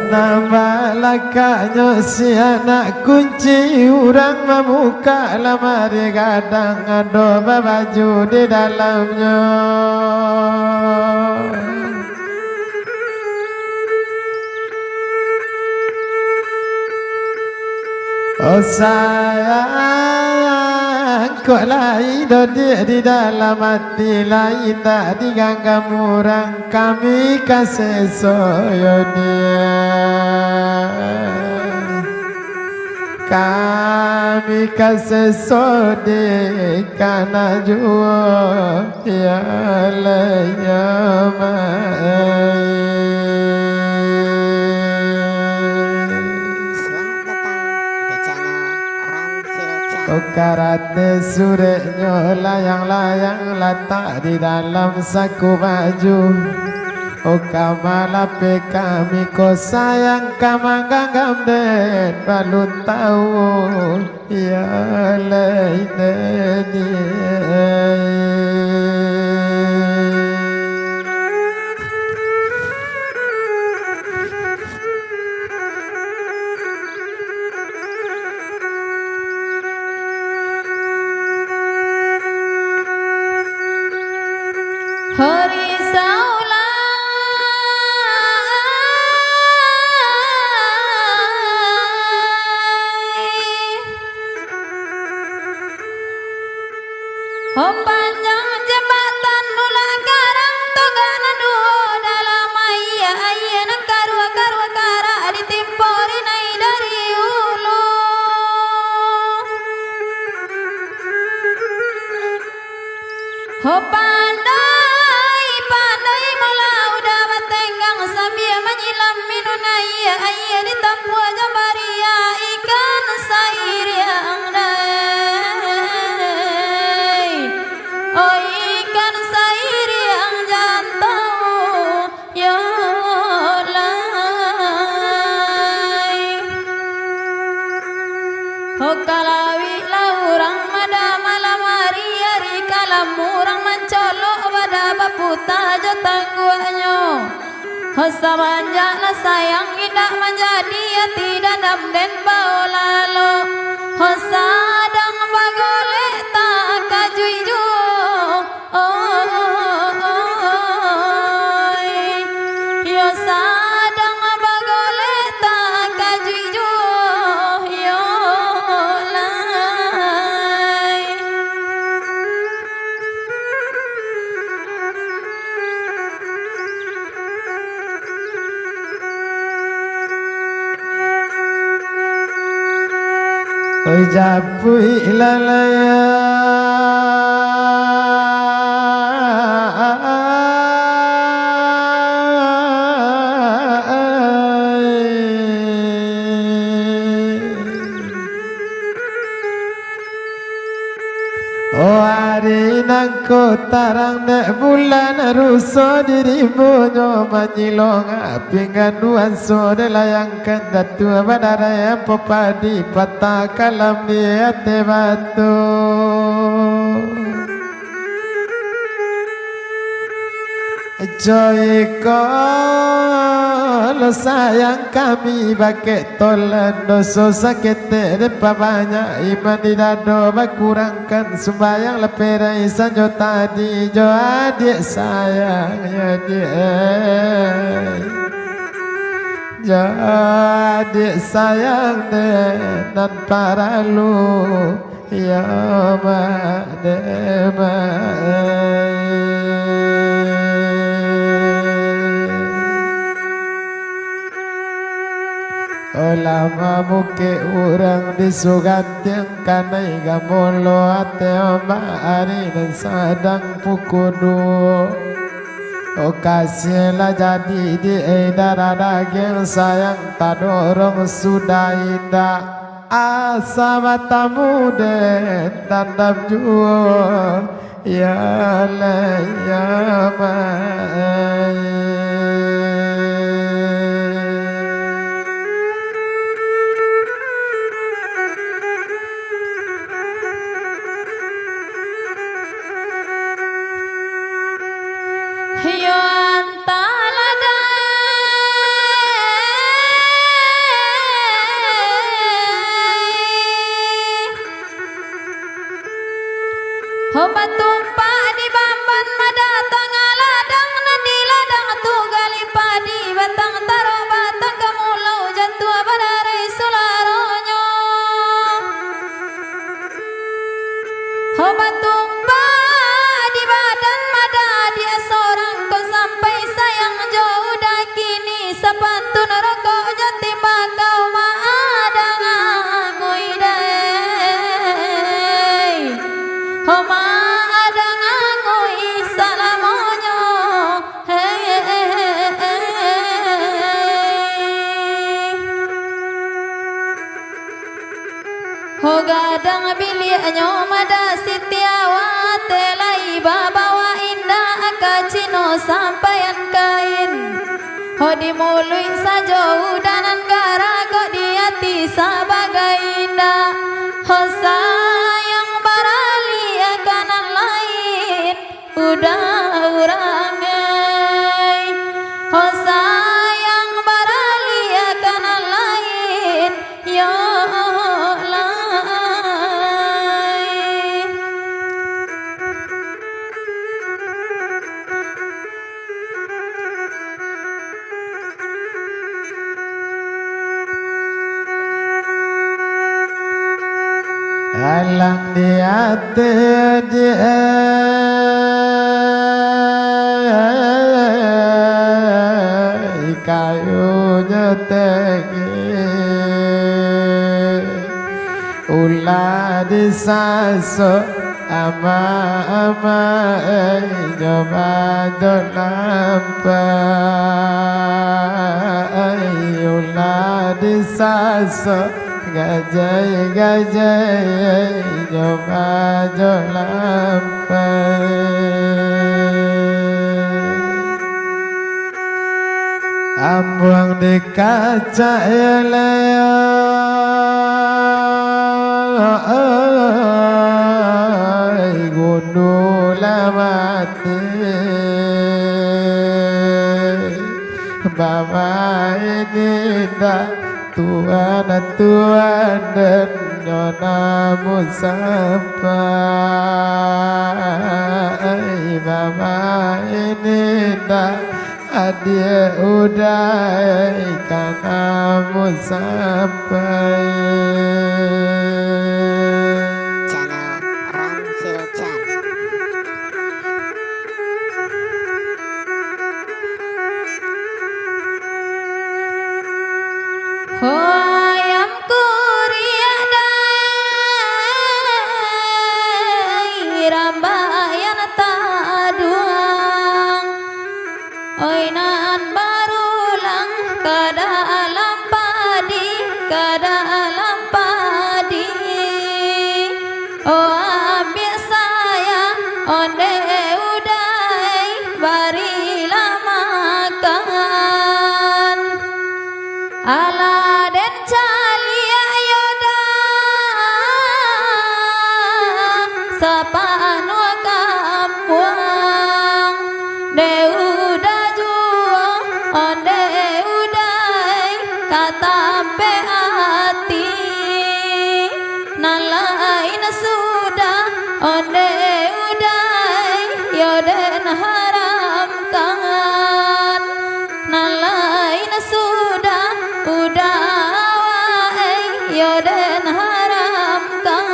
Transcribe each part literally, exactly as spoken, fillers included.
Nampak lakaknyo si anak kunci, urang mamukak lamari gadang, ado babaju di dalamnyo. Oh sayang, kok lai dodiak di dalam ati, lai indak diganggam urang, kami ka seso yo Diak. Kami ka seso dek kana juo. Ya Allah, ya Maha. Selamat datang di channel Ramsil Channel. Oh, karate sureknyo layang-layang, latak di dalam saku baju. Oh, ka malapeh kami ko sayang, ka mangganggam den balun tawu. Ya lai nani. Hari Saulai. Ho panjang jambatan, bulak karang, togak nan duo dalam aia, aia nan karuah-karuah karak ditimpo rinai dari ulu. Ho pandai-pandai maulah udah batenggang, sambia manyilam minun aia, aia ditampuah jambariah ikan sairiang dai. Oh ikan sairiang jantau. Yo lai. Ho kalawik lah urang mada malam ari, ari kalam urang mancolok, bada baputa jo tangguaknyo. Ho samanjak lah sayang indak manjadi, ati dandam den bao lalo. Ho sadang bagolek takajuik juo. Oi, yo sadang bagolek takajuik juo, yo lai. Oi, japuik lalai. Oh, ari nangko tarang dek bulan, ruso di rimbunyo manyilongak pinggan nuanso dek layang kan datua badarai ampo padi patah kalam di ateh batu. Joiko lo sayang kami bakeh tolan, doso saketek dipabanyak, iman di dado bakurangkan, sumbayang lah perai sanjo tadi jo adiak sayang, yo adiak, jo adiak sayang den nan paralu. Yo mak dek mak ai. Olah mamukek urang di Sugatiang, kanai gamolo ateh ombak ari nan sadang pukua duo. Oh, kasiah lah jadi di darah dagiang sayang tadorong sudah indak. Asa batamu den dandam juo, Ya Allah, ya Maha. Yo antah ladai. Ho batumpak di bamban madatang ladang, nan di ladang tu gali padi, batang tarok batang kamulau, jatuah badarai sularonyo. Ho batumpak di badan mada, dia sorang ko sampai sayang jo udah kini, sapantun rokok jo timbakau, maadang angui dai. Ho maadang angui salamonyo. Hei. Ho gadang biliaknyo mada Siti Awak, teh lai babawa indak ka Cino sampaian kain. Ho di muluik sajo udah nan garagok, di ati sabagai indak. Ho sayang baralih ka nan lain. Udah urang ai, ho sayang baralih ka nan lain, yo lai. Alang di ateh di ai, kayunyo tenggi, ulah disaso. Ama-ama, eh, nyo bajo lampai, ulah disaso. Gajai-gajai, eh, nyo bajo lampai. Ambuang di kacak yo lai, gundu lah mati. Bamain indak tuan-tuan, den nyo namuah sampai. Bamain indak Adiak Uday ka namuah sampai. Channel Ramsil Chan. Ho ayam kuriak dai, rambaian taduang. Oi nan barulang ka dalam padi, ka dalam padi. Oh ambiak sayang, onde Uday, barilah makan. Alah den caliak yo dah, sapanuah kampuang. Dek Uday juo, ondeh Uday ka tampek ati. Nan lain sudah, ondeh Uday, yo den haramkan. Nan lain sudah, udah awak, eh, yo den haramkan.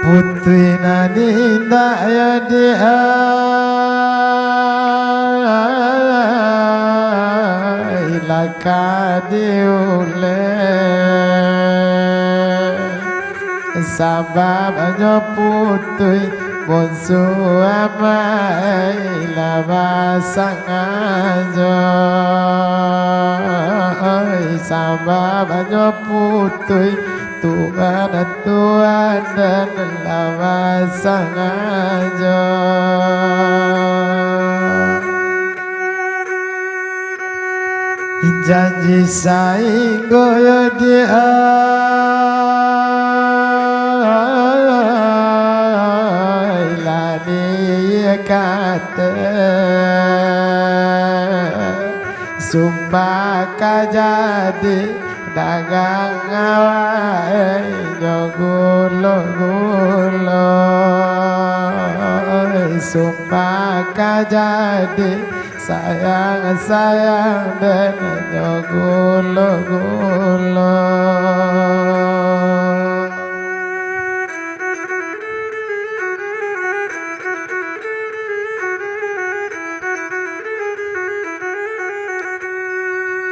Putuih nan indak yo di ai, lah ka diulek. Sababnyo putuih Musuah amai lah basangajo, oi, sababnyo putuih tuan-tuan, den lah basangajo. Janji sainggo yo di ai lah di kate, sumpah ka jadi dagang awak nyo gulo-gulo, sumpah ka jadi sayang-sayang den nyo gulo-gulo.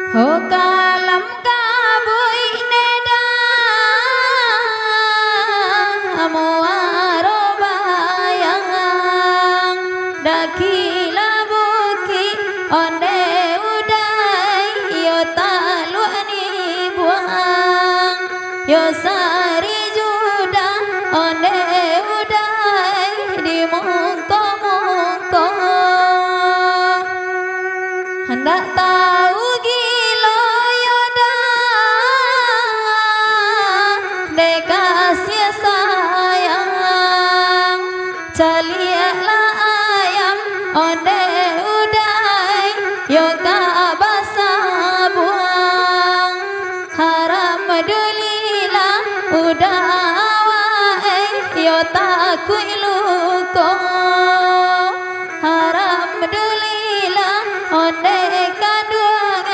Ho kalam kabuik neda, muaro bayang, dakilah bukik onde udai, yo taluak ni buang. Yo sari judah onde udai di mungko-mungko. Handak tau gilo yo dah dek kasiah sayang. Caliaklah ayam onde udai, yo ka basabuang. Haramdulilah udah awak, eh, yo takuik luko. Haramdulilah onde kanduang,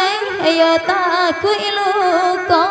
eh, yo takuik luko.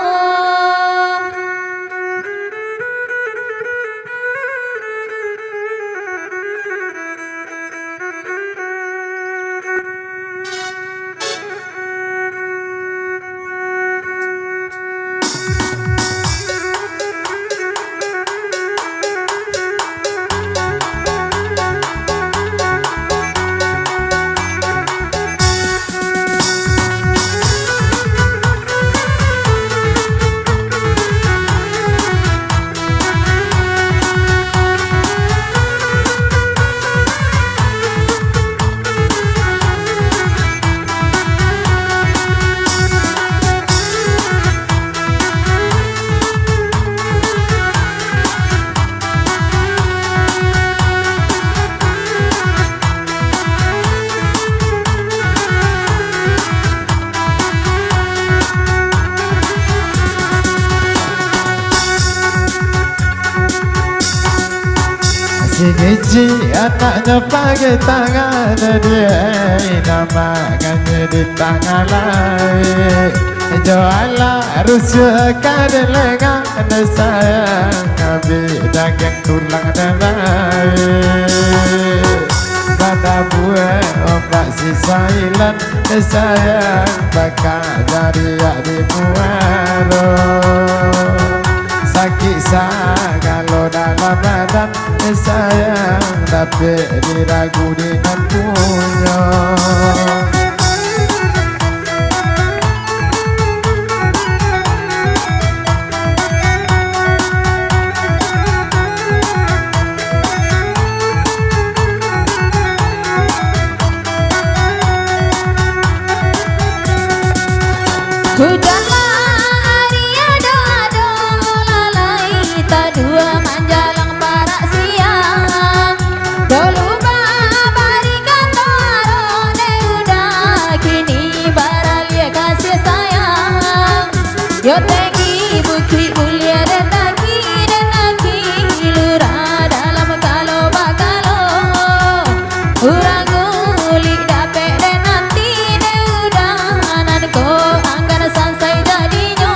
Singiji anaknyo pagai tangan, dia nama nganye di tangah lai. Jo alah rusuah ka den lengah, sayang, abih dagiang tulang den lai. Badabuah ombak sisailan, sayang, bakak jariak di muaro. Sakik sagalo dalam badan, sayang, dapek diragu dengan punyo. Hujan lah ari ado-ado, lalai tadua manjalang parak siang. Dulu babarikan taro, dek udah kini baraliah kasih sayang. Yo tenggi bukik buliah, den daki, den daki lurah dalam kalo bakalo. Urang gulik dapek den nanti, dek udah nan ko anggan sansai jadinyo.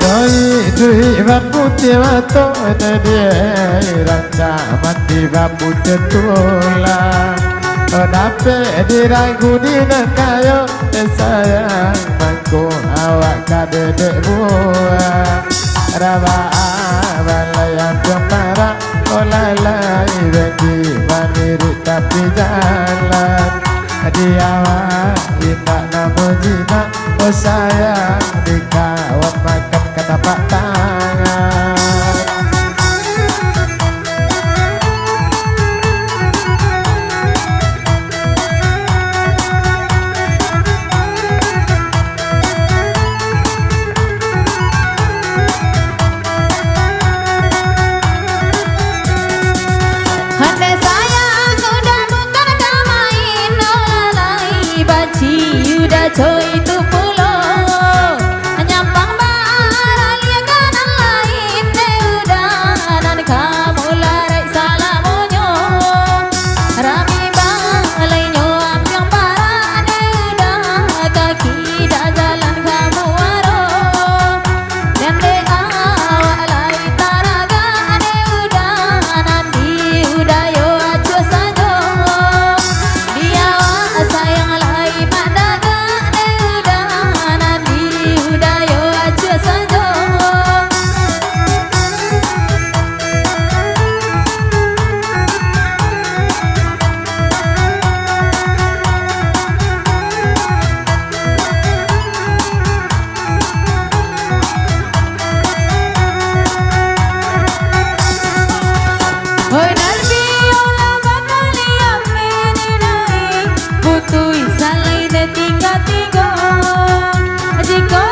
Oi, duik baputiah mato, nyo di rancak mati baputiah tulang. Dapek diragu di nan kayo, eh, sayang mangko awak ka dedek buah. Rabak balai ampiang parak, oh lalai beki manirik tapi jalan. Di awak indak namo jinak, oh sayang, di kawan makan ka tapak tangan. Hande sayang, udah bukan ka main, oh lalai, baci udah coy tu pulo. Nyampang baraliak ka nan lain, dek udah nan ka mularai salamonyo. Rami balainyo ampiang parak, dek udah kaki dak jalan ka muaro. Nan dek awak lai taragak, dek udah nan di udayo acuah sajo. Di awak sayang lai mandagak, dek udah nan di udayo acuah sajo. Hoi Nabi, olah bakaliang mininaik, putuih salai dek tingga-tingga. Jikok